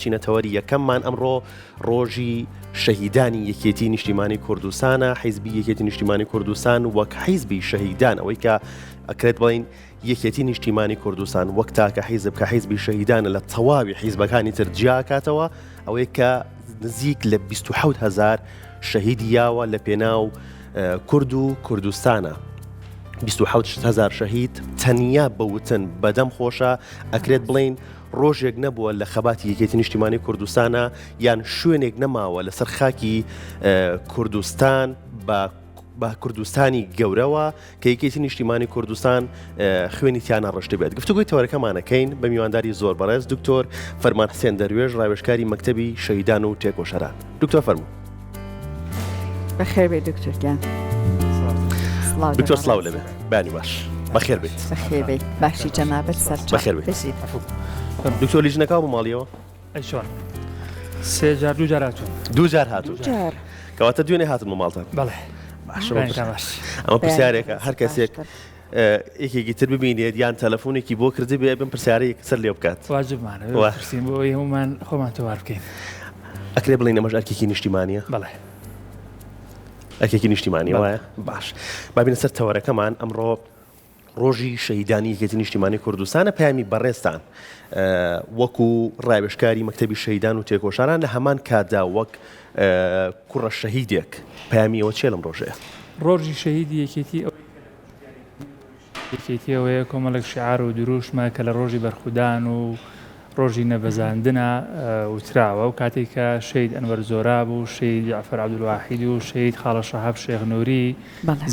ئەچینە تەوەری یەکەممان ئەمڕۆ ڕۆژی شەهیدانی یەکێتی نیشتیمانی کوردستانە حیزبی یەکێتی نیشتیمانی کوردستان وەک حیزبی شەهیدان ئەوەی کە ئەکرێت بڵین یەکێتی نیشتیمانی کوردستان وەک تاکە حیزب کە حیزبی شەهیدانە لە تەواوی حیزبەکانی تر جیاکاتەوە ئەوەیە کە نزیک لە 27 هزار شەهیدی یاوە لە پێناو کورد و کوردستانە. 27 هزار شەهید تەنیا بەوتن بەدەم خۆشە ئەکرێت بڵین ڕۆژێک نەبووە لە خەباتی یەکێتی نیشتیمانی کوردستانە یان شوێنێک نەماوە لەسەر خاکی کوردستان بە بە کوردستانی گەورەوە کە یەکێتی نیشتیمانی کوردستان خوێنی تیانە ڕشتبێت گفتوگۆی تەوەرەکەمانەکەین بە میوانداری زۆر بەڕێز دکتۆر فەرمان حسێن دەروێش ڕاوێژکاری مەکتەبی شەهیدان و تێکۆشەران دکتۆر فەرموو. بەخێر بێ دکتۆر گیان. دکتۆر سڵاو لەبێ بانی باش بەخێر بێت بەخێر بێت باشی جەنابەت سەرچاو بەخێر بێت دکتۆر لیژنەکە بۆ ماڵیەوە ئەی چۆن سێ جار دوو جار هاتوون دوو جار هاتوون جار کەواتە دوێنێ هاتن بۆ ماڵتان بەڵێ باشە ئەمە پرسیارێکە هەر کەسێک یەکێکی تر ببینێت یان تەلەفۆنێکی بۆ کردبێ بم پرسیارە یەکسەر لێ بکات واجبمانە پرسین بۆ ئەوەی هەمومان خۆمان تۆوار بکەین ئەکرێ بڵێین ئەمەش ئەرکێکی نیشتیمانیە بەڵێ ئەرکێکی نیشتیمانی وایە باش بابینە سەر تەوەرەکەمان ئەمڕۆ ڕۆژی شەهیدانی یەکێتی نیشتیمانی کوردستانە پەیامی بەڕێزتان وەکو ڕاوێژکاری مەکتەبی شەهیدان و تێکۆشاران لە هەمان کاتدا وەک کوڕە شەهیدێک پەیامی ئەوە چیە لەم ڕۆژەیە؟ ڕۆژی شەهیدی یەکێتی ئەوەی کە یەکێتی ئەوەیە کۆمەڵێک شیعار و دروشمە کە لە ڕۆژی بەرخودان و ڕۆژی نەبەزاندنە وتراوە، ئەو کاتەی کە شەهید ئەنوەر زۆراب و شەهید جەعفەر عەبدولواحید و شەهید خاڵە شەهاب شێخ نوری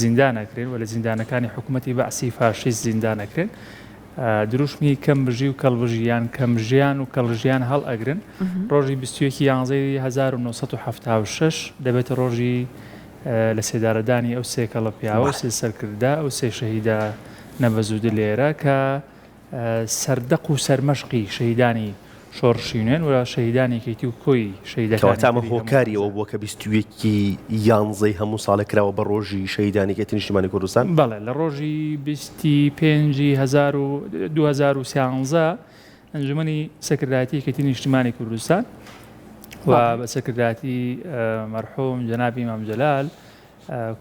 زیندان ئەکرێن و لە زیندانەکانی حکوومەتی بەعسی فاشیست زیندان ئەکرێن دروشمی کەم بژی و کەڵ بژی یان کەم ژیان و کەڵ ژیان هەڵ ئەگرن. ڕۆژی 21 یانزەی 1976 دەبێتە ڕۆژی لە سێدارەدانی ئەو سێ کەڵە پیاوە و سێ سەرکردە ئەو سێ شەهیدە نەبەز و دلێرە کە سەردەق و سەرمەشقی شەهیدانی شۆڕشی نوێن و شەهیدانی یەکێتی و کۆی شەهیدەکانی کەواتە ئەمە تری هەموو هۆکاری ئەوە ئازاد. بووە کە 21 ی یانزەی هەموو ساڵێک کراوە بە ڕۆژی شەهیدانی یەکێتی نیشتیمانی کوردستان؟ بەڵێ، لە ڕۆژی بیستی پێنجی 2013 ئەنجومەنی سەرکردایەتی یەکێتی نیشتیمانی کوردستان و بە سەرکردایەتی مەرحوم جەنابی مام جەلال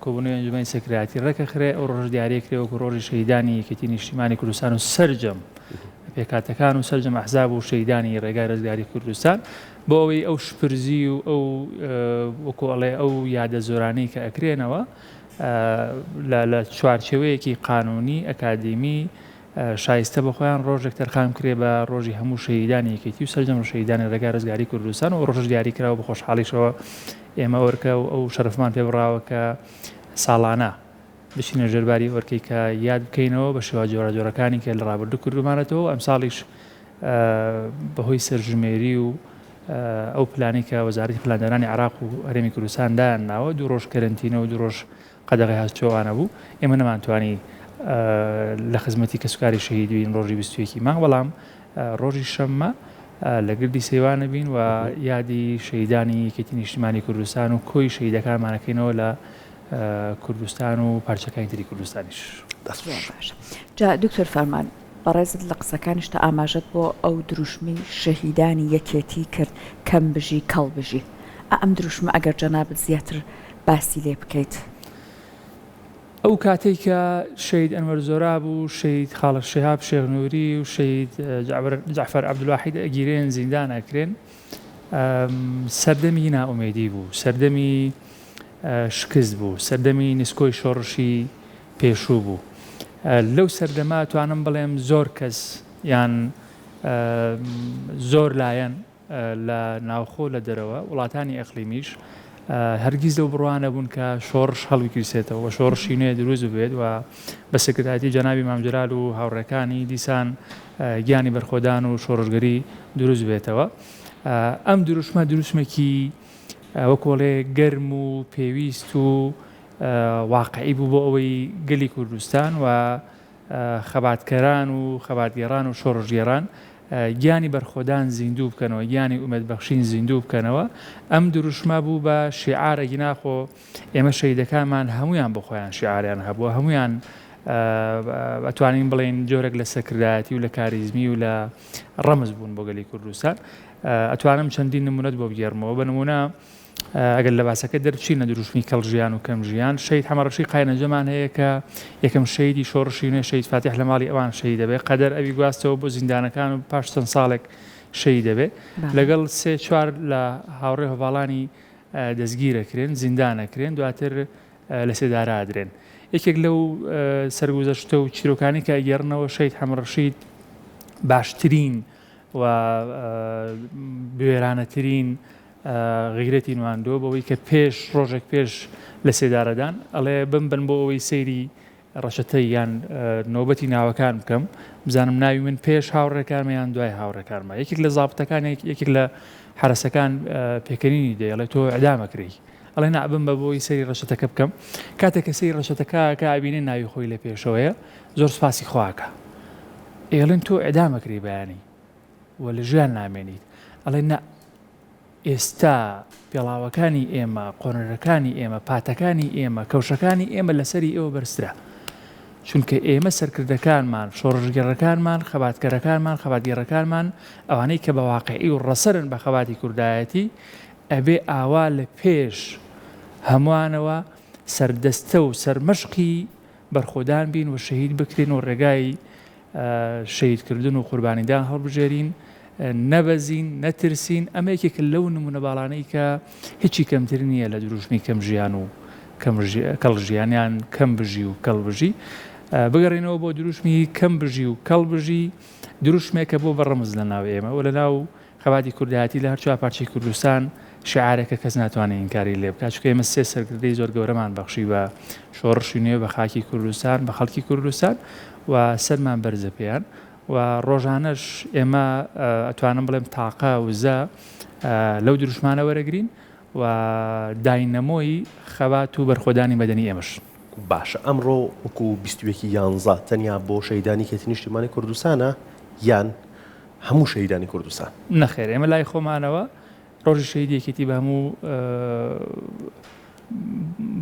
کۆبوونەوەی ئەنجومەنی سەرکردایەتی ڕێکەخرێ، ئەو ڕۆژە دیاریەکرێ وەکو ڕۆژی شەهیدانی یەکێتی نیشتیمانی کوردستان و سەرجەم پێکهاتەکان و سەرجەم ئەحزاب و شەهیدانی ڕێگای ڕزگاری کوردستان بۆ ئەوەی ئەو شپرزی و ئەو وەکو ئەڵێ ئەو یادە زۆرانەی کە ئەکرێنەوە لە چوارچێوەیەکی قانونی ئەکادیمی شایستە بە خۆیان ڕۆژێک تەرخان بکرێ بە ڕۆژی هەموو شەهیدانی یەکێتی و سەرجەم شەهیدانی ڕێگای ڕزگاری کوردستان و ڕۆژەش دیاری کراوە بە خۆشحاڵیشەوە ئێمە ئەورکە و ئەو شەرەفمان پێ بڕاوە کە ساڵانە بچینە ژێرباری ئۆرکەی کە یاد بکەینەوە بە شێوە جۆراجۆرەکانی کە لە ڕابردوو کردومانەتەوە و ئەمساڵیش بەهۆی سەرژمێری و ئەو پلانەی کە وەزارەتی پلاندانانی عێراق و هەرێمی کوردستان دایان ناوە دوو ڕۆژ کەرەنتینە و دوو ڕۆژ قەدەغەی هاتوچۆوانە بوو، ئێمە نەمانتوانی لە خزمەتی کەسوکاری شەهید بین ڕۆژی 21 ی مانگ، بەڵام ڕۆژی شەممە لە گردی سەیوانە بین و یادی شەهیدانی یەکێتی نیشتیمانی کوردستان و کۆی شەهیدەکانمان ئەکەینەوە لە کوردستان و پارچەکانی تری کوردستانیش. دەست خۆش. باشە جا دکتۆر فەرمان بەڕێزت لە قسەکانیشتا ئاماژەت بۆ ئەو دروشمەی شەهیدانی یەکێتی کرد کەم بژی کەڵ بژی ئا ئەم دروشمە ئەگەر جەنابت زیاتر باسی لێ بکەیت. ئەو کاتەی کە شەهید ئەنوەر زۆراب و شەهید خاڵە شیهاب شێخ نوری و شەهید جەعفەر عەبدولواحید ئەگیرێن زیندان ئەکرێن سەردەمی نائومێدی بوو، سەردەمی شکست بوو، سەردەمی نسکۆی شۆڕشی پێشوو بوو. لەو سەردەمە توانم بڵێم زۆر کەس یان زۆر لایەن لە ناوخۆ لە دەرەوە، وڵاتانی ئەقلیمیش هەرگیز لەو بڕوا نەبوون کە شۆڕش هەڵبگیرسێتەوە و شۆڕشی نوێ دروست ببێت و بە سەرکردایەتی جەنابی مام جەلال و هاوڕێکانی دیسان گیانی بەرخۆدان و شۆڕشگەری دروست بێتەوە. ئەم دروشمە دروشمێکی وەکۆڵێ گەرم و پێویست و واقعی بوو بۆ ئەوەی گەلی کوردستان و خەباتکەران و خەباتگێڕان و شۆڕشگێڕان گیانی بەرخۆدان زیندوو بکەنەوە، گیانی ئومێد بەخشین زیندوو بکەنەوە، ئەم دروشمە بوو بە شیعار، ئەگینا خۆ ئێمە شەهیدەکانمان هەموویان بۆ خۆیان شیعاریان هەبووە، هەموویان ئەتوانین بڵێین جۆرێک لە سەرکردایەتی و لە کاریزمی و لە ڕەمز بوون بۆ گەلی کوردستان. ئەتوانم چەندین نمونەت بۆ بگێڕمەوە بە نمونە ئەگەر لە باسەکە دەربچینە دروشمی کەڵ ژیان و کەم ژیان شەهید حەمەڕەشی قاینەجەمان هەیە کە یەکەم شەهیدی شۆڕشی نوێ شەهید فاتیح لە ماڵی ئەوان شەهید دەبێت قەدەر ئەوی گواستەوە بۆ زیندانەکان و پاش چەند ساڵێک شەهید دەبێت لەگەڵ سێ چوار لە هاوڕێ هەڤاڵانی دەستگیرەکرێن زیندانەکرێن دواتر لە سێدارە ئەدرێن. یەکێک لەو سەرگوزەشتە و چیرۆکانەی کە ئەگێڕنەوە شەهید حەمەڕەشید باشترین و بوێرانەترین غیرەتی نواندووە بەوەی کە پێش ڕۆژێک پێش لە سێدارەدان ئەڵێ بمبن بۆ ئەوەی سەیری ڕەچەتەی یان نۆبەتی ناوەکان بکەم بزانم ناوی من پێش هاوڕێکانمە یان دوای هاوڕێکانمە یەکێک لە زابتەکان یەکێک لە حەرەسەکان پێکەنینی دەیڵێ تۆ ئەدامەکرێی ئەڵێ نا بم بە بۆی سەیری ڕەچەتەکە بکەم کاتێک کە سەیری ڕەچەتەکە کە ئەبینێ ناوی خۆی لە پێشەوەیە زۆر سوپاسی خواکە ئێڵێن تۆ ئەدامەکرێی بەیانی و لە ژیان نامێنیت ئەڵێ نا ئێستا پێڵاوەکانی ئێمە، قۆنەرەکانی ئێمە، پاتەکانی ئێمە، کەوشەکانی ئێمە لەسەری ئێوە بەرزترە. چونکە ئێمە سەرکردەکانمان، شۆڕشگێڕەکانمان، خەباتکەرەکانمان، خەباتگێڕەکانمان، ئەوانەی کە بە واقیعی و ڕەسەنن بە خەباتی کوردایەتی، ئەبێ ئاوا لە پێش هەمووانەوە سەردەستە و سەرمەشقی بەرخۆدان بین و شەهید بکرێن و ڕێگای شەهیدکردن و قوربانیدان هەڵبژێرین، نەبەزین، نەترسین، ئەمە یەکێکە لەو نموونە باڵانەی کە هیچی کەمتر نییە لە دروشمی کەم ژیان و کەڵ ژیان یان کەم بژی و کەڵ بژی. بگەڕێینەوە بۆ دروشمی کەم بژی و کەڵ بژی، دروشمێکە بۆ بە ڕەمز لە ناو ئێمە و لە ناو خەباتی کوردایەتی لە هەر چوارپارچەی کوردستان شیعارێکە کەس ناتوانێت ئینکاری لێ بکات، چونکە ئێمە سێ سەرکردەی زۆر گەورەمان بەخشی بە شۆڕشی نوێ، بە خاکی کوردستان، بە خەڵکی کوردستان و سەرمان بەرزە پێیان و ڕۆژانەش ئێمە ئەتوانم بڵێم تاقە وزە لەو دروشمانە وەرەگرین و داینەمۆی خەبات و بەرخۆدانی مەدەنی ئێمەش. باشە ئەمڕۆ وەکو 21 یانزە تەنیا بۆ شەهیدانی یەکێتی نیشتیمانی کوردستانە یان هەموو شەهیدانی کوردستان؟ نەخێر ئێمە لای خۆمانەوە ڕۆژی شەهیدی یەکێتی بە هەموو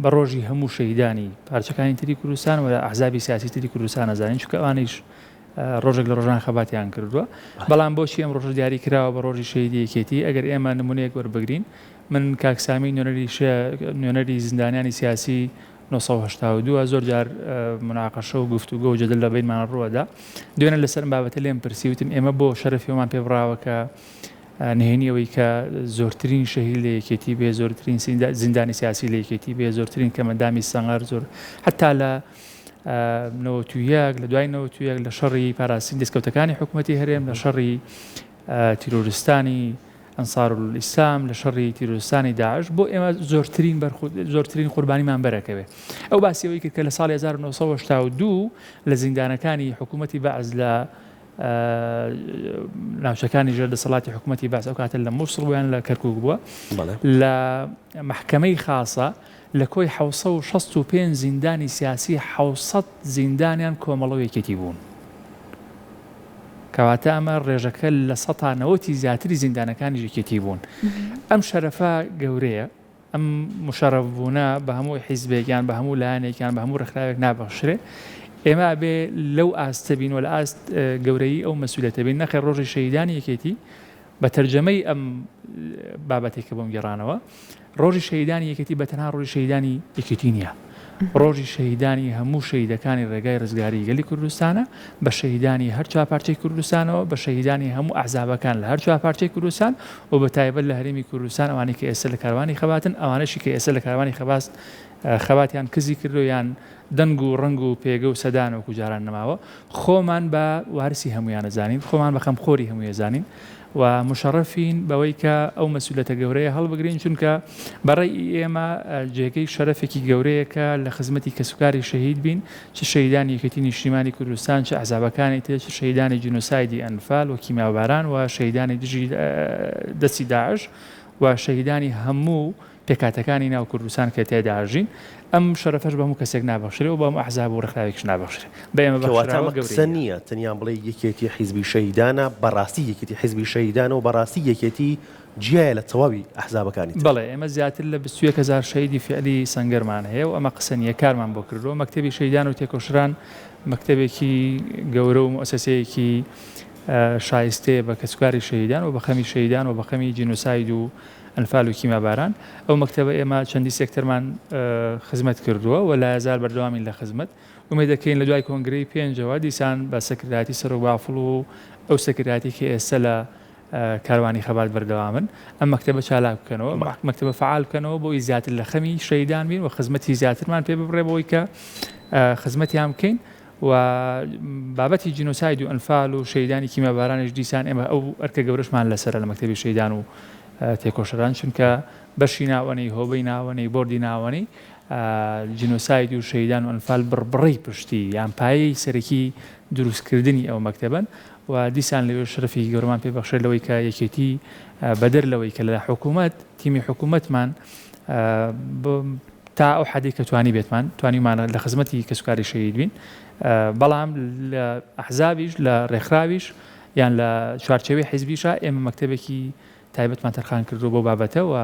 بە ڕۆژی هەموو شەهیدانی پارچەکانی تری کوردستان و ئەحزابی سیاسی تری کوردستان ئەزانین چونکە ئەوانیش ڕۆژێک لە ڕۆژان خەباتیان کردووە بەڵام بۆچی ئەم ڕۆژە دیاری کراوە بە ڕۆژی شەهیدی یەکێتی ئەگەر ئێمە نمونەیەک وەربگرین من کاک سامی نوێنەری نوێنەری زیندانیانی سیاسی 982 زۆر جار مناقەشە و گفتوگۆ و جەدەل لە بەینمان ڕووەدا. دوێنێ لەسەر ئەم بابەتە لێم پرسی وتم ئێمە بۆ شەرەفی ئەومان پێ بڕاوە کە نهێنی ئەوەی کە زۆرترین شەهید لە یەکێتی بێ زۆرترین زیندانی سیاسی لە یەکێتی بێ زۆرترین کەمەندامی سەنگەر زۆر حتا لە 91 لە دوای 91 لە شەڕی پاراستنی دەستکەوتەکانی حکوومەتی هەرێم لە شەڕی تیرۆریستانی ئەنسارولئیسلام لە شەڕی تیرۆریستانی داعش بۆ ئێمە زۆرترین زۆرترین قوربانیمان بەرەکەوێ. ئەو باسی ئەوەی کرد کە لە ساڵی 1982 لە زیندانەکانی حکوومەتی بەعس لە ناوچەکانی ژێر دەسەڵاتی حکوومەتی بەعس ئەو کاتە لە مووسڵ بوویان لە کەرکووک بووە لە مەحکەمەی خاسە لە کۆی 765 زیندانی سیاسی 700 زیندانیان کۆمەڵە و یەکێتی بوون. کەواتە ئەمە ڕێژەکە لە سەتا نەوەتی زیاتری زیندانەکانیش یەکێتی بوون. ئەم شەرەفە گەورەیە، ئەم مشەرەف بوونە بە هەموو حیزبێک یان بە هەموو لایەنێک یان بە هەموو ڕێکخراوێک نابەخشرێ. ئێمە ئەبێ لەو ئاستە بین و لە ئاست گەورەیی ئەو مەسئولیەتە بین. نەخێر ڕۆژی شەهیدانی یەکێتی بە تەرجەمەی ئەم بابەتەی کە بۆم گێڕانەوە، ڕۆژی شەهیدانی یەکێتی بە تەنها ڕۆژی شەهیدانی یەکێتی نییە، ڕۆژی شەهیدانی هەموو شەهیدەکانی ڕێگای ڕزگاریی گەلی کوردستانە، بە شەهیدانی هەر چوار پارچەی کوردستانەوە، بە شەهیدانی هەموو ئەحزابەکان لە هەر چوار پارچەی کوردستان و بە تایبەت لە هەرێمی کوردستان ئەوانەی کە ئێستا لە کاروانی خەباتن، ئەوانەشی کە ئێستا لە کاروانی خەبات خەباتیان کزی کردووە یان دەنگ و ڕەنگ و پێگە و سەدان وەکو جاران نەماوە، خۆمان بە وارسی هەموویان ئەزانین، خۆمان بە خەمخۆری هەمووی ئەزانین و موشەڕەفین بەوەی کە ئەو مەسئولیەتە گەورەیە هەڵبگرین، چونکە بە ڕەئی ئێمە جێگەی شەرەفێکی گەورەیە کە لە خزمەتی کەسوکاری شەهید بین، چ شەهیدانی یەکێتی نیشتیمانی کوردستان، چ ئەحزابەکانی تر، چ شەهیدانی جینۆسایدی ئەنفال و کیمیاباران و شەهیدانی دژی دەستی داعش و شەهیدانی هەموو پێکهاتەکانی ناو کوردستان کە تیایدا ئەژین، ئەم شەرەفەش بە هەموو کەسێک نابەخشرێ و بە هەموو ئەحزاب و ڕێکخراوێکیش نابەخشرێ. بە ئێمە کەواتە بەخشراوە ئەمە گەورەی قسە نییە. نییە تەنیا بڵێی یەکێتی حیزبی شەهیدانە، بەڕاستی یەکێتی حیزبی شەهیدانە و بەڕاستی یەکێتی جیایە لە تەواوی ئەحزابەکانی تر. بەڵێ ئێمە زیاتر لە 21 هەزار شەهیدی فیعلی سەنگەرمان هەیە و ئەمە قسە نییە کارمان بۆ کردووە. مەکتەبی شەهیدان و تێکۆشران مەکتەبێکی گەورە و موئەسەسەیەکی. شایستەیە بە کەسوکاری شەهیدان و بە خەمی شەهیدان و بە خەمی جینۆساید و ئەنفال و کیمیاباران. ئەو مەکتەبە ئێمە چەندی سێکتەرمان خزمەت کردووە و لایەزال بەردەوامین لە خزمەت. ئومێد دەکەین لە دوای کۆنگرەی پێنجەوە دیسان بە سەرکردایەتی سەرۆک بافڵ و ئەو سەرکردایەتی کە ئێستا لە کاروانی خەبات بەردەوامن ئەم مەکتەبە چالاک بکەنەوە، مەکتەبە فەعال بکەنەوە بۆ ئەوەی زیاتر لە خەمی شەهیدان بین و خزمەتی زیاترمان پێ ببڕێ بۆ ئەوەی کە خزمەتیان بکەین و بابەتی جینۆساید و ئەنفال و شەهیدانی کیمیابارانیش دیسان ئێمە ئەو ئەرکە گەورەشمان لەسەرە لە مەکتەبی شەهیدان و تێکۆشەران چونکە بەشی ناوەنەی هۆبەی ناوەنەی بۆردی ناوەنەی جینۆساید و شەهیدان و ئەنفال بڕبڕەی پشتی یان پایەی سەرەکی دروستکردنی ئەو مەکتەبەن و دیسان لەوێ شەرەفێکی گەورەمان پێ بەخشێت لەوەی کە یەکێتی بەدەر لەوەی کە لە حکوومەت تیمی حکوومەتمان تا ئەو حەدەی کە توانی بێتمان توانیمانە لە خزمەتی کەسوکاری شەهید بین بەڵام لە ئەحزابیش لە ڕێکخراویش یان لە چوارچێوەی حیزبیشا ئێمە مەکتەبێکی تایبەتمان تەرخان کردووە بۆ بابەتە و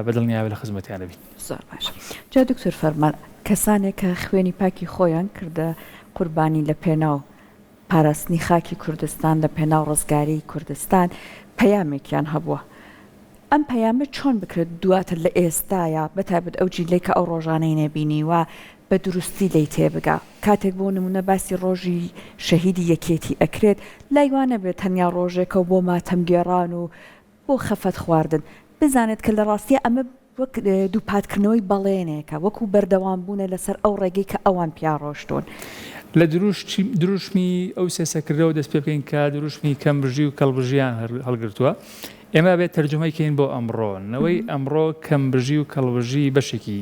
بە دڵنیاوە لە خزمەتیان دەبین. زۆر باش جا دکتۆر فەرمان کەسانێک کە خوێنی پاکی خۆیان کردە قوربانی لە پێناو پاراستنی خاکی کوردستان لە پێناو ڕزگاریی کوردستان پەیامێکیان هەبووە ئەم پەیامە چۆن بکرێت دواتر لە ئێستایا بە تایبەت ئەو جیلەی کە ئەو ڕۆژانەی نەبینیوە بە دروستی لێی تێبگا؟ کاتێک بۆ نموونە باسی ڕۆژی شەهیدی یەکێتی ئەکرێت لای وا نەبێت تەنیا ڕۆژێکە و بۆ ماتەمگێڕان و بۆ خەفەت خواردن بزانێت کە لە ڕاستیا ئەمە وەک دووپاتکردنەوەی بەڵێنێکە، وەکو بەردەوامبوونە لەسەر ئەو ڕێگەی کە ئەوان پیا ڕۆشتوون. لە دروشمی ئەو سێ سەرکردەوە دەست پێ بکەین کە دروشمی کەمبژی و کەڵبژییان هەڵگرتووە. ئێمە ئەبێت تەرجومەی کەین بۆ ئەمڕۆ. نەوەی ئەمڕۆ کەمبژی و کەڵبژی بەشێکی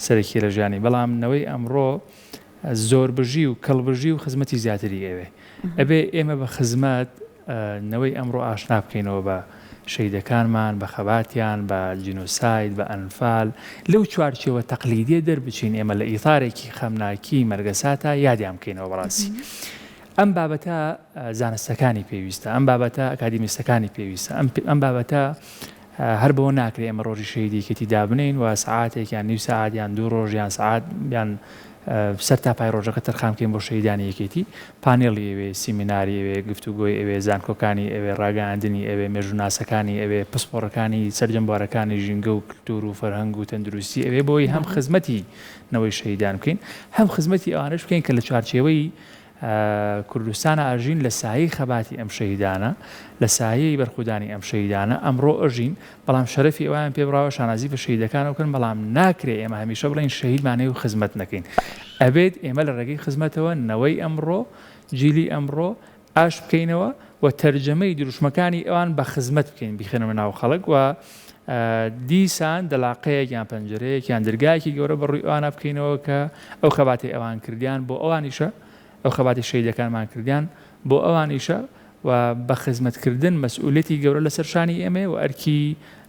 سەرەکییە لە ژیانی، بەڵام نەوەی ئەمڕۆ زۆربژی و کەڵبژی و خزمەتی زیاتری ئەوێ. ئەبێ ئێمە بە خزمەت نەوەی ئەمڕۆ ئاشنا بکەینەوە بە شەهیدەکانمان، بە خەباتیان، بە جینۆساید، بە ئەنفال، لەو چوارچێوە تەقلیدیە دەربچین، ئێمە لە ئیتارێکی خەمناکی مەرگەساتا یادیان بکەینەوە بەڕاستی ئەم بابەتە زانستەکانی پێویستە، ئەم بابەتە ئەکادیمیستەکانی پێویستە، ئەم بابەتە هەر بەوە ناکرێ ئێمە ڕۆژی شەهیدی یەکێتی دابنێین و سەعاتێک یان نیو سەعات یان دوو ڕۆژ یان سەعات یان سەر تا پای ڕۆژەکە تەرخان بکەین بۆ شەهیدانی یەکێتی پانێڵی ئەوێ سیمیناری ئەوێ گفتوگۆی ئەوێ زانکۆکانی ئەوێ ڕاگەیاندنی ئەوێ مێژووناسەکانی ئەوێ پسپۆڕەکانی سەرجەم بوارەکانی ژینگە و کلتور و فەرهەنگ و تەندروستی ئەوێ بۆی هەم خزمەتی نەوەی شەهیدان بکەین هەم خزمەتی ئەوانەش بکەین کە لە چوارچێوەی کوردستانا ئەژین لە سایەی خەباتی ئەم شەهیدانە، لە سایەی بەرخودانی ئەم شەهیدانە ئەمڕۆ ئەژین، بەڵام شەرەفی ئەویان پێ بڕاوە شانازی بە شەهیدەکانەوە بکەن، بەڵام ناکرێ ئێمە هەمیشە بڵێین شەهیدمان هەیە و خزمەت نەکەین. ئەبێت ئێمە لە ڕێگەی خزمەتەوە نەوەی ئەمڕۆ، جیلی ئەمڕۆ ئاش بکەینەوە و تەرجەمەی دروشمەکانی ئەوان بە خزمەت بکەین، بیخەینەوە ناو خەڵک و دیسان دەلاقەیەک یان پەنجەرەیەک یان دەرگایەکی گەورە بە ڕووی ئەوانە بکەینەوە کە ئەو خەباتەی ئەوان کردیان بۆ ئەوانیشە، ئەو خەباتی شەهیدەکانمان کردیان بۆ ئەوانیشە و بە خزمەتکردن مەسئولیەتی گەورە لەسەر شانی ئێمەیە و ئەرکی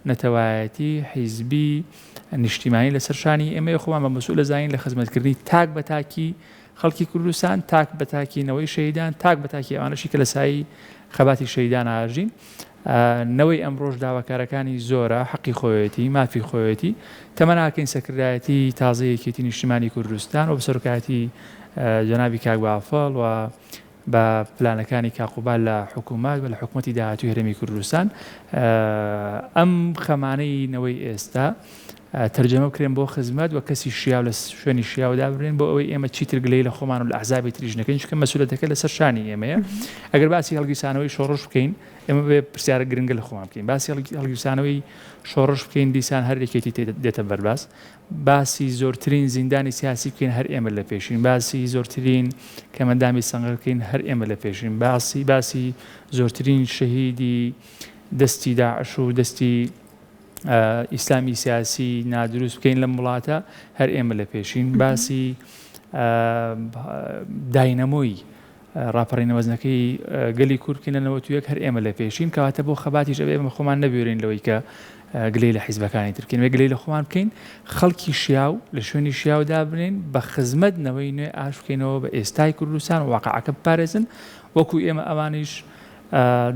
نەتەوایەتی، حیزبی، نیشتیمانی لەسەر شانی ئێمەیە خۆمان بە مەسئول ئەزانین لە خزمەتکردنی تاک بە تاکی خەڵکی کوردستان، تاک بە تاکی نەوەی شەهیدان، تاک بە تاکی ئەوانەشی کە لە سایەی خەباتی شەهیدان ئاژین. نەوەی ئەمڕۆش داواکارەکانی زۆرە، حەقی خۆیەتی، مافی خۆیەتی. تەمەناکەین سەرکردایەتی تازەی یەکێتی نیشتیمانی کوردستان و بە سەرۆکایەتی جەنابی کاک بافڵ و بە پلانەکانی کاک قوباد لە حکوومەت و لە حکوومەتی داهاتووی هەرێمی کوردستان ئەم خەمانەی نەوەی ئێستا تەرجەمە بکرێن بۆ خزمەت و کەسی شیاو لە شوێنی شیاو دابنرێن بۆ ئەوەی ئێمە چیتر گلەیی لە خۆمان و لە ئەحزابی تریش نەکەین چونکە مەسئولیەتەکە لەسەر شانی ئێمەیە ئەگەر باسی هەڵگیرسانەوەی شۆڕش بکەین ئێمە بێ پرسیارە گرنگە لە خۆمان بکەین باسی هەڵگیرسانەوەی شۆڕش بکەین دیسان هەر یەکێتی دێتە بەرباس باسی زۆرترین زیندانی سیاسی بکەین هەر ئێمە لە پێشین باسی زۆرترین کەمەندامی سەنگەر بکەین هەر ئێمە لە پێشین باسی باسی زۆرترین شەهیدی دەستی داعش و دەستی ئیسلامی سیاسی نادروست بکەین لەم وڵاتە هەر ئێمە لە پێشین باسی داینەمۆی ڕاپەڕینە مەزنەکەی گەلی کورد بکەین لە 91 هەر ئێمە لە پێشین کەواتە بۆ خەباتیش ئەبێ ئێمە خۆمان نەبوێرین لەوەی کە گلەی لە حیزبەکانی تر بکەین گلەی لە خۆمان بکەین خەڵکی شیاو لە شوێنی شیاو دابنێین بە خزمەت نەوەی نوێ ئاش بکەینەوە بە ئێستای کوردستان واقعەکە بپارێزن وەکو ئێمە ئەوانیش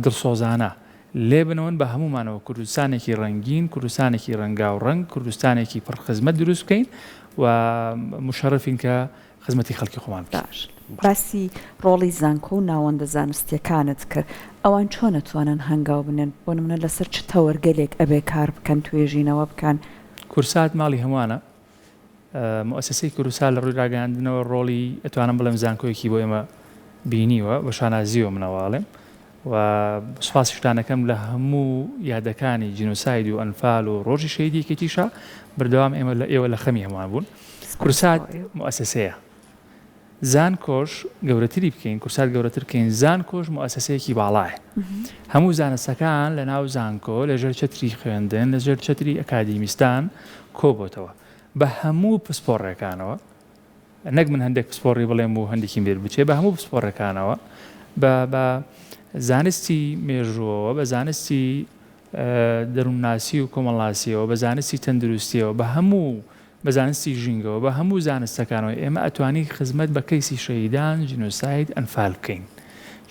دڵسۆزانە لێبنەوەن بە هەموومانەوە کوردستانێکی ڕەنگین، کوردستانێکی ڕەنگاو ڕەنگ، کوردستانێکی پڕ خزمەت دروست بکەین و موشەڕەفین کە خزمەتی خەڵکی خۆمان بکەین. باش. باسی ڕۆڵی زانکۆ و ناوەندە زانستییەکانت کرد، ئەوان چۆن ئەتوانن هەنگاو بنێن؟ بۆ نموونە لەسەر چ تەوەرگەلێک ئەبێ کار بکەن، توێژینەوە بکەن؟ کورسات ماڵی هەمووانە. موئەسەسەی کوردسات لە ڕووی ڕاگەیاندنەوە ڕۆڵی ئەتوانم بڵێم زانکۆیەکی بۆ ئێمە بینیوە، بە شانازییەوە من ئەوە ئەڵێم و سوپاسیشتان ئەکەم لە هەموو یادەکانی جینۆساید و ئەنفال و ڕۆژی شەهیدی یەکێتیشا بەردەوام ئێمە لە ئێوە لە خەمی هەمووان بوون. کوردسات موئەسەسەیە. زانکۆش گەورەتری بکەین، کورسات گەورەتر بکەین، زانکۆش موئەسەسەیەکی باڵایە. هەموو زانستەکان لە ناو زانکۆ لە ژێر چەتری خوێندن، لە ژێر چەتری ئەکادیمیستان کۆبۆتەوە. بە هەموو پسپۆڕێکانەوە، نەک من هەندێک پسپۆڕی بڵێم و هەندێکیم بیر بچێ، بە هەموو پسپۆڕەکانەوە، بە بە زانستی مێژووەوە، بە زانستی دەروونناسی و کۆمەڵناسیەوە، بە زانستی تەندروستیەوە، بە هەموو بە زانستی ژینگەوە، بە هەموو زانستەکانەوە ئێمە ئەتوانین خزمەت بە کەیسی شەهیدان، جینۆساید، ئەنفال بکەین.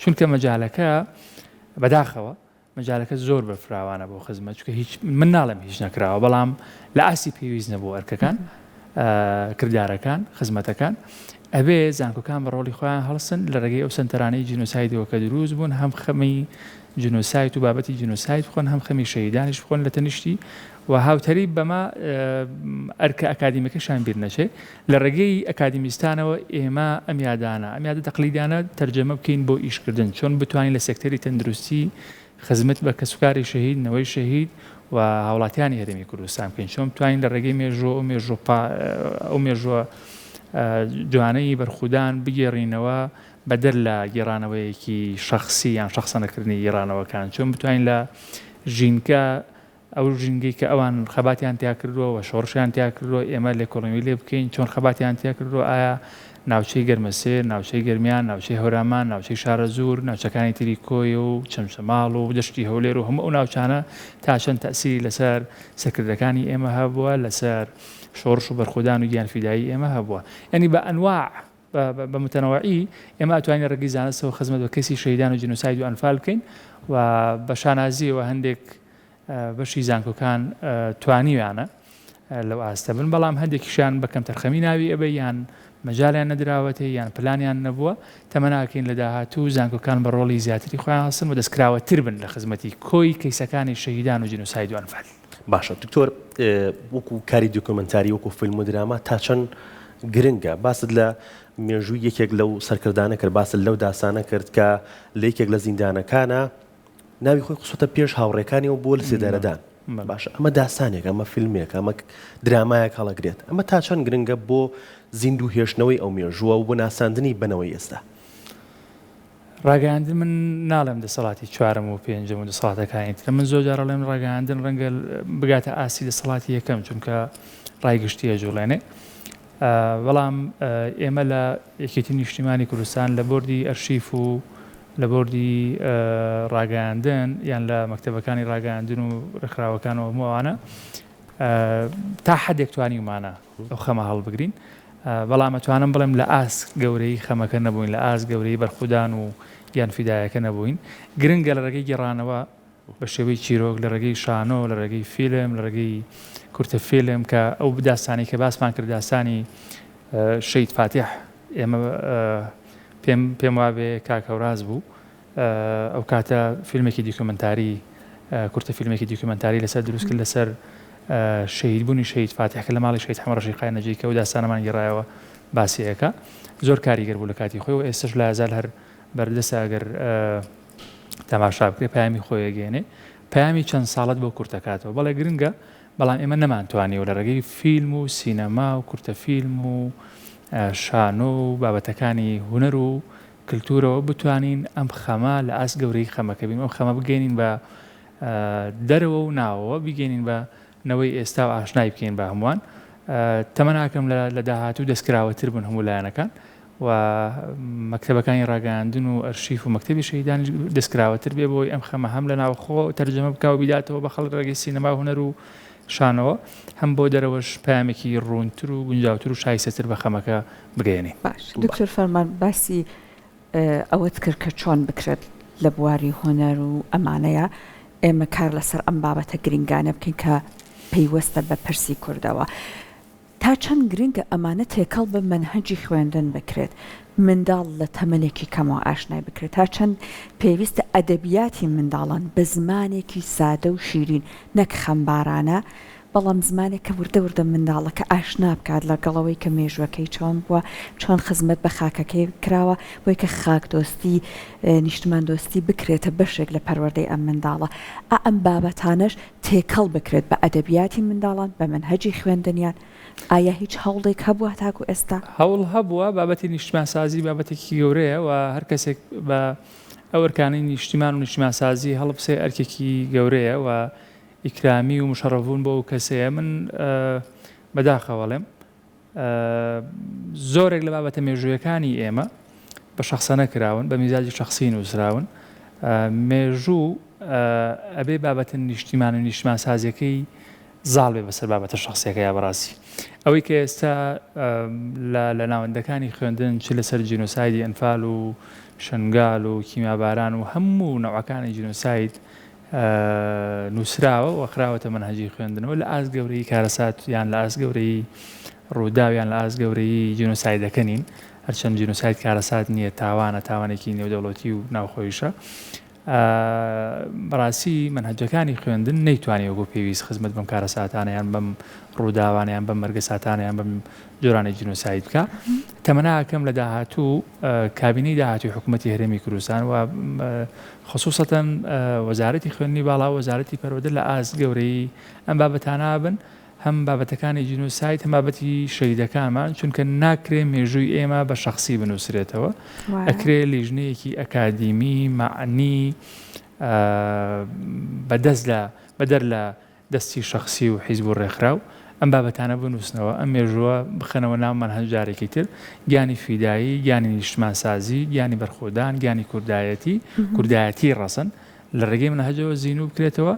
چونکە مەجالەکە بەداخەوە مەجالەکە زۆر بەرفراوانە بۆ خزمەت، چونکە هیچ من ناڵێم هیچ نەکراوە، بەڵام لە ئاستی پێویست نەبوو ئەرکەکان، کردارەکان، خزمەتەکان. ئەبێ زانکۆکان بە ڕۆڵی خۆیان هەڵسن لە ڕێگەی ئەو سەنتەرانەی جینۆسایدەوە کە دروست بوون، هەم خەمی جینۆساید و بابەتی جینۆساید بخۆن، هەم خەمی شەهیدانیش بخۆن لە تەنیشتی و هاوتەریب بەمە ئەرکە ئەکادیمیەکەشیان بیر نەچێ. لە ڕێگەی ئەکادیمیستانەوە ئێمە ئەم یادانە، ئەم یادە تەقلیدیانە تەرجەمە بکەین بۆ ئیشکردن، چۆن بتوانین لە سێکتەری تەندروستی خزمەت بە کەسوکاری شەهید، نەوەی شەهید و هاوڵاتیانی هەرێمی کوردستان بکەین، چۆن بتوانین لە ڕێگەی مێژوو ئەو مێژوو ئەو مێژووە جوانەی بەرخودان بگێڕینەوە بەدەر لە گێڕانەوەیەکی شەخسی یان شەخسەنەکردنی گێڕانەوەکان، چۆن بتوانین لە ژینگە ئەو ژینگەی کە ئەوان خەباتیان تیا کردووە و شۆڕشیان تیا کردووە ئێمە لێکۆڵینەوەی لێ بکەین، چۆن خەباتیان تیا کردووە، ئایا ناوچەی گەرمەسێر، ناوچەی گەرمیان، ناوچەی هەورامان، ناوچەی شارەزوور، ناوچەکانی تری کۆیە و چەمچەماڵ و دەشتی هەولێر و هەموو ئەو ناوچانە تا چەند تەئسیری لەسەر سەرکردەکانی ئێمە هەبووە، لەسەر شۆڕش و بەرخۆدان و گیانفیدایی ئێمە هەبووە. یانی بە ئەنواع بە متەنەوەعی ئێمە ئەتوانین لە ڕێگەی زانستەوە خزمەت بە کەیسی شەهیدان و جینۆساید و ئەنفال بکەین و بە شانازیەوە هەندێک بەشی زانکۆکان توانیویانە لەو ئاستە بن بەڵام هەندێکیشیان بە کەمتەرخەمی ناوی ئەبێ یان مەجالیان نەدراوەتێ یان پلانیان نەبووە تەمەناکەین لە داهاتوو زانکۆکان بە ڕۆڵی زیاتری خۆیان هەڵسن و دەستکراوەتر بن لە خزمەتی کۆی کەیسەکانی شەهیدان و جینۆساید و ئەنفال. باشە دکتۆر وەکو کاری دیکۆمنتاری وەکو فیلم و دراما تا چەند گرنگە باست لە مێژووی یەکێک لەو سەرکردانە کرد باست لەو داسانە کرد کە لە یەکێک لە زیندانەکانە ناوی خۆی قسوتە پێش هاوڕێکانیەوە بۆ لە سێدارەدان باشە ئەمە داستانێک ئەمە فیلمێک ئەمە درامایەک هەڵەگرێت ئەمە تا چەند گرنگە بۆ زیندوو هێشتنەوەی ئەو مێژووە و بۆ ناساندنی بەنەوەی ئێستا ڕاگەیاندن من ناڵێم دەسەڵاتی چوارەم و پێنجەم و دەسەڵاتەکانی تر من زۆر جار ئەڵێم ڕاگەیاندن ڕەنگە بگاتە ئاستی دەسەڵاتی یەکەم چونکە ڕای گشتی ئەجوڵێنێ بەڵام ئێمە لە یەکێتی نیشتیمانی کوردستان لە بۆردی ئەرشیف و لە بۆردی ڕاگەیاندن یان لە مەکتەبەکانی ڕاگەیاندن و ڕێکخراوەکان و هەموو ئەوانە تا حدێک توانیومانە ئەو خەمە هەڵبگرین بەڵام ئەتوانم بڵێم لە ئاست گەورەی خەمەکە نەبووین لە ئاست گەورەی بەرخودان و گیان فیدایەکە نەبووین گرنگە لە ڕێگەی گێڕانەوە بە شێوەی چیرۆک لە ڕێگەی شانۆ لە ڕێگەی فیلم لە ڕێگەی کورتە فیلم کە ئەو داستانی کە باسمان کرد داستانی شەید فاتیح ئێمە پێم پێم وابێ کاک هەوراز بوو ئەو کاتە فیلمێکی دیکۆمنتاری کورتە فیلمێکی دیکۆمنتاری لەسەر دروست کرد لەسەر شەهید بوونی شەهید فاتیح کە لە ماڵی شەهید حەمە ڕەشید قای نەجی کە ئەو داستانەمان گێڕایەوە باسی ئەکا زۆر کاریگەر بوو لە کاتی خۆی و ئێستش لە ئازال هەر بەردەستە ئەگەر تەماشا بکرێ پەیامی خۆی ئەگەیەنێ پەیامی چەند ساڵت بۆ کورتەکاتەوە بەڵێ گرنگە بەڵام ئێمە نەمانتوانیوە لە ڕێگەی فیلم و سینەما و کورتە فیلم و شانۆ و بابەتەکانی هونەر و کلتورەوە بتوانین ئەم خەمە لە ئاست گەورەی خەمەکە بین ئەم خەمە بگەینین بە دەرەوە و ناوەوە بیگەینین بە نەوەی ئێستا و ئاشنای بکەین بە هەمووان تەمەناکەم لە داهاتوو دەستکراوەتر بن هەموو لایەنەکان و مەکتەبەکانی ڕاگەیاندن و ئەرشیف و مەکتەبی شەهیدان دەستکراوەتر بێ بۆی ئەم خەمە هەم لە ناوخۆ تەرجەمە بکا و بیداتەوە بە خەڵک ڕێگەی سینەما و هونەر و شانەوە هەم بۆ دەرەوەش پەیامێکی ڕوونتر و گونجاوتر و شایستەتر بە خەمەکە بگەیەنین. باش دکتۆر فەرمان باسی ئەوەت کرد کە چۆن بکرێت لە بواری هونەر و ئەمانەیا ئێمە کار لەسەر ئەم بابەتە گرنگانە بکەین کە پەیوەستە بە پرسی کوردەوە. تا چەند گرنگە ئەمانە تێکەڵ بە مەنهەجی خوێندن بکرێت، منداڵ لە تەمەنێکی کەمەوە ئاشنای بکرێت، تا چەند پێویستە ئەدەبیاتی منداڵان بە زمانێکی سادە و شیرین نەک خەمبارانە، بەڵام زمانێک کە وردە وردە منداڵەکە ئاشنا بکات لەگەڵ ئەوەی کە مێژووەکەی چۆن بووە، چۆن خزمەت بە خاکەکەی کراوە، بۆی کە خاکدۆستی، نیشتماندۆستی بکرێتە بەشێک لە پەروەردەی ئەم منداڵە. ئا ئەم بابەتانەش تێکەڵ بکرێت بە ئەدەبیاتی منداڵان، بە مەنهەجی خوێندنیان، ئایا هیچ هەوڵێک هەبووە تاکو ئێستا؟ هەوڵ هەبووە، بابەتی نیشتمانسازی بابەتێکی گەورەیە و هەر کەسێک بە ئەو ئەرکانەی نیشتیمان و نیشتیمانسازی هەڵبسێ ئەرکێکی گەورەیە و ئیکرامی و مشەڕەفبوون بۆ ئەو کەسەیە. من بەداخەوە ئەڵێم زۆرێک لە بابەتە مێژوویەکانی ئێمە بە شەخسەنە کراون، بە میزاجی شەخسی نووسراون. مێژوو ئەبێ بابەتە نیشتیمان و نیشتمانسازیەکەی زاڵ بێ بەسەر بابەتە شەخسیەکەیا. بەڕاستی ئەوەی کە ئێستا لە ناوەندەکانی خوێندن چ لەسەر جینۆسایدی ئەنفال و شنگال و کیمیاباران و هەموو نەوعەکانی جینۆساید نووسراوە و خراوەتە مەنهەجی خوێندنەوە لە ئاست گەورەیی کارەسات یان لە ئاست گەورەیی ڕووداو یان لە ئاست گەورەیی جینۆسایدەکە نین. هەرچەند جینۆساید کارەسات نییە، تاوانە، تاوانێکی نێودەوڵەتی و ناوخۆیشە. بەڕاستی مەنهەجەکانی خوێندن نەیتوانی وەکو پێویست خزمەت بەم کارەساتانە یان بەم ڕووداوانە یان بەم مەرگەساتانە یان بەم جۆرانەی جینۆساید بکا. تەمەنا ئەکەم لە داهاتوو کابینەی داهاتووی حکوومەتی هەرێمی کوردستان و خسوسەتەن وەزارەتی خوێندنی باڵا و وەزارەتی پەروەردە لە ئاست گەورەیی ئەم بابەتانە بن، هەم بابەتەکانی جینۆساید هەم بابەتی شەهیدەکانمان، چونکە ناکرێ مێژووی ئێمە بە شەخسی بنووسرێتەوە، ئەکرێ لیژنەیەکی ئەکادیمی مەعنی بەدەست لە بەدەر لە دەستی شەخسی و حیزب و ڕێکخراو ئەم بابەتانە بنووسنەوە، ئەم مێژووە بخەنەوە ناو مەنهەج جارێکی تر، گیانی فیدایی، گیانی نیشتمانسازی، گیانی بەرخۆدان، گیانی کوردایەتی، کوردایەتیی ڕەسەن لە ڕێگەی مەنهەجەوە زینوو بکرێتەوە،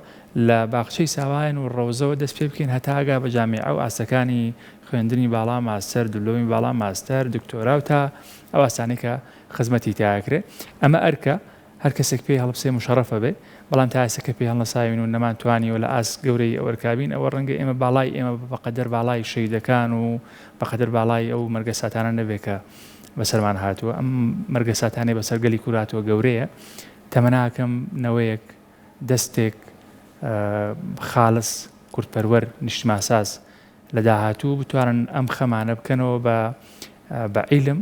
لە باخچەی ساوایان و ڕەوزەوە دەست پێ بکەین هەتا ئەگا بە جامیعە و ئاستەکانی خوێندنی باڵا، ماستەر، دبلۆمی باڵا، ماستەر، دکتۆرا و تا ئەو ئاستانەی کە خزمەتی تیا ئەکرێ. ئەمە ئەرکە. هەر کەسێک پێی هەڵبسێ موشەڕەف ئەبێ، بەڵام تا ئێستا کە پێی هەڵنەساوین و نەمانتوانیوە لە ئاست گەورەیی ئەو ئەرکا بین، ئەوە ڕەنگە ئێمە باڵای ئێمە بە قەدەر باڵای شەهیدەکان و بە قەدەر باڵای ئەو مەرگەساتانە نەبێ کە بەسەرمان هاتووە. ئەم مەرگەساتانەی بەسەر گەلی کورد هاتووە گەورەیە. تەمەناکەم نەوەیەک، دەستێک خاڵس، کوردپەروەر، نیشتمانساز لە داهاتوو بتوانن ئەم خەمانە بکەنەوە بە بە عیلم،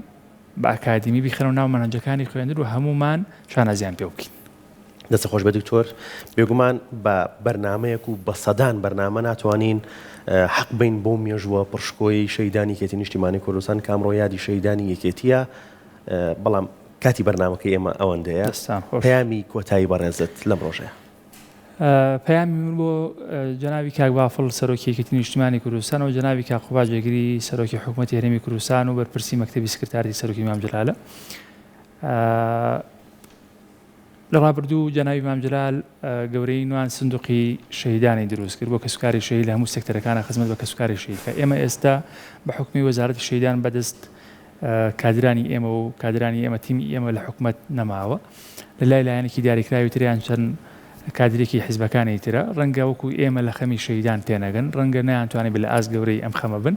بە ئەکادیمی بیخەنەوە ناو مەنهەجەکانی خوێندن و هەموومان شانازیان پێوە بکەین. دەستت خۆش بێت دکتۆر، بێگومان بە بەرنامەیەک و بە سەدان بەرنامە ناتوانین حەق بەین بەو مێژووە پڕشکۆیەی شەهیدانی یەکێتی نیشتیمانی کوردستان کە ئەمڕۆ یادی شەهیدانی یەکێتییە، بەڵام کاتی بەرنامەکەی ئێمە ئەوەندەیە. دەستتان خۆش. پەیامی کۆتایی بەڕێزت لەم ڕۆژەیا. پەیامی من بۆ جەنابی کاک بافڵ سەرۆکی یەکێتی نیشتیمانی کوردستان و جەنابی کاک قوباد جێگری سەرۆکی حکوومەتی هەرێمی کوردستان و بەرپرسی مەکتەبی سکرتاریی سەرۆکی مام جەلالە. لە ڕابردوو جەنابی مام جەلال گەورەی نوان سندوقی شەهیدانی دروست کرد بۆ کەسوکاری شەهید لە هەموو سێکتەرەکانە خزمەت بە کەسوکاری شەهید بکات. ئێمە ئێستا بە حوکمی وەزارەتی شەهیدان بەدەست کادرانی ئێمە و کادرانی ئێمە تیمی ئێمە لە حکومەت نەماوە لە لای لایەنێکی دیاریکراوی تر یان چەند کادرێکی حیزبەکانی ترە ڕەنگە وەکو ئێمە لە خەمی شەهیدان تێنەگەن ڕەنگە نەیانتوانی بە لە ئاست گەورەی ئەم خەمە بن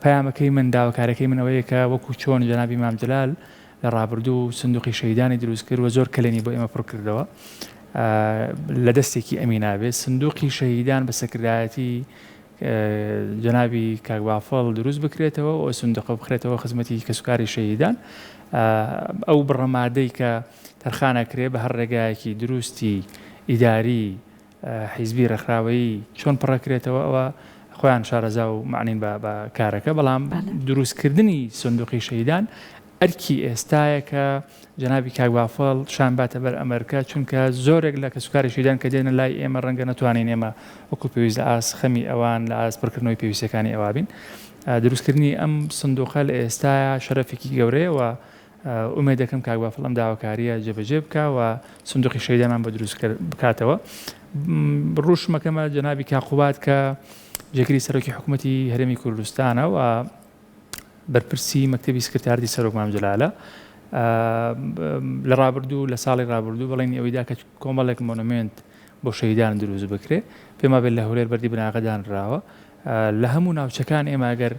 پەیامەکەی من داواکارەکەی من ئەوەیە کە وەکو چۆن جەنابی مام جەلال لە ڕابردوو سندوقی شەهیدانی دروست کرد و زۆر کەلێنی بۆ ئێمە پڕ کردەوە لە دەستێکی ئەمینابێ سندوقی شەهیدان بە سەرکردایەتی جەنابی کاک بافڵ دروست بکرێتەوە و سندوقە بخرێتەوە خزمەتی کەسوکاری شەهیدان ئەو بڕە مادەی کە تەرخانەکرێ بە هەر ڕێگایەکی دروستی ئیداری حیزبی ڕێکخراوەیی چۆن پڕەکرێتەوە ئەوە خۆیان شارەزا و مەعنین بە کارەکە بەڵام دروستکردنی سندوقی شەهیدان ئەرکی ئێستایە کە جەنابی کاک بافڵ شان باتە بەر ئەمەرکە چونکە زۆرێک لە کەسوکاری شەهیدان کە دێنە لای ئێمە ڕەنگە نەتوانین ئێمە وەکو پێویست لە ئاست خەمی ئەوان لە ئاست پڕکردنەوەی پێویستیەکانی ئەوا بین دروستکردنی ئەم سندوقە لە ئێستایا شەرەفێکی گەورەیە و ئومێد دەکەم کاک بافڵ ئەم داواکارییە جێبەجێ بکا و سندوقی شەهیدانمان بۆ دروست بکاتەوە. ڕووشمەکەمە جەنابی کاک قوباد کە جێگری سەرۆکی حکوومەتی هەرێمی کوردستانە و بەرپرسی مەکتەبی سکرتاردی سەرۆک مام جەلالە لە ڕابردوو لە ساڵی ڕابردوو بەڵێنی ئەوەی دا کە کۆمەڵێک مۆنۆمێنت بۆ شەهیدان دروست بکرێ پێم وابێت لە هەولێر بەردی بناغە دانراوە. لە هەموو ناوچەکان ئێمە ئەگەر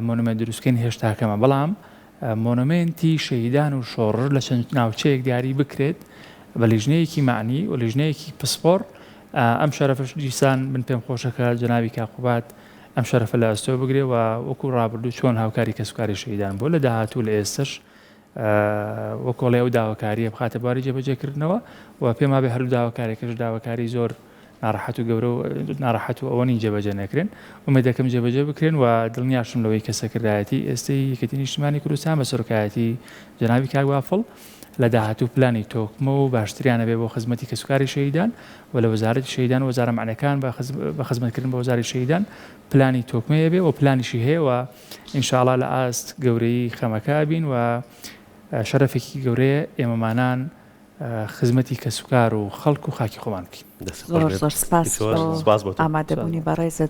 مۆنۆمێنت دروستکەین هێشتا کەمە بەڵام مۆنۆمێنتی شەهیدان و شۆڕش لە چەند ناوچەیەک دیاری بکرێت بە لیژنەیەکی معنی و لیژنەیەکی پسپۆڕ ئەم شەرەفەش دیسان من پێم خۆشە کە جەنابی کاک قوباد ئەم شەرەفە لە ئەستۆ بگرێ و وەکو ڕابردوو چۆن هاوکاری کەسوکاری شەهیدان بووە لە داهاتوو لە ئێستەش وەکۆڵێ ئەو داواکارییە بخاتە بواری جێبەجێکردنەوە و پێم وابێ هەردوو داواکاریەکەش داواکاری زۆر ناڕەحەت و گەورە و ناڕەحەت و ئەوە نین جێبەجێ نەکرێن ئومێد دەکەم جێبەجێ بکرێن و دڵنیاشم لەوەی کە سەرکردایەتی ئێستەی یەکێتی نیشتیمانی کوردستان بە سەرۆکایەتی جەنابی کاک بافڵ لە داهاتوو پلانی تۆکمە و باشتریان هەبێ بۆ خزمەتی کەسوکاری شەهیدان و لە وەزارەتی شەهیدان و وەزارە مەعنەکان بە خزمەتکردن بە وەزاری شەهیدان پلانی تۆکمەی هەبێ و پلانیشی هەیە و ان شاء اللە لە ئاست گەورەیی خەمەکە ئەبین و شەرەفێکی گەورەیە ئێمەمانان خزمەتی کەسوکار و خەڵک و خاکی خۆمان بکەین. زۆر زۆر سپاس بۆ ئامادەبوونی بەڕێزت.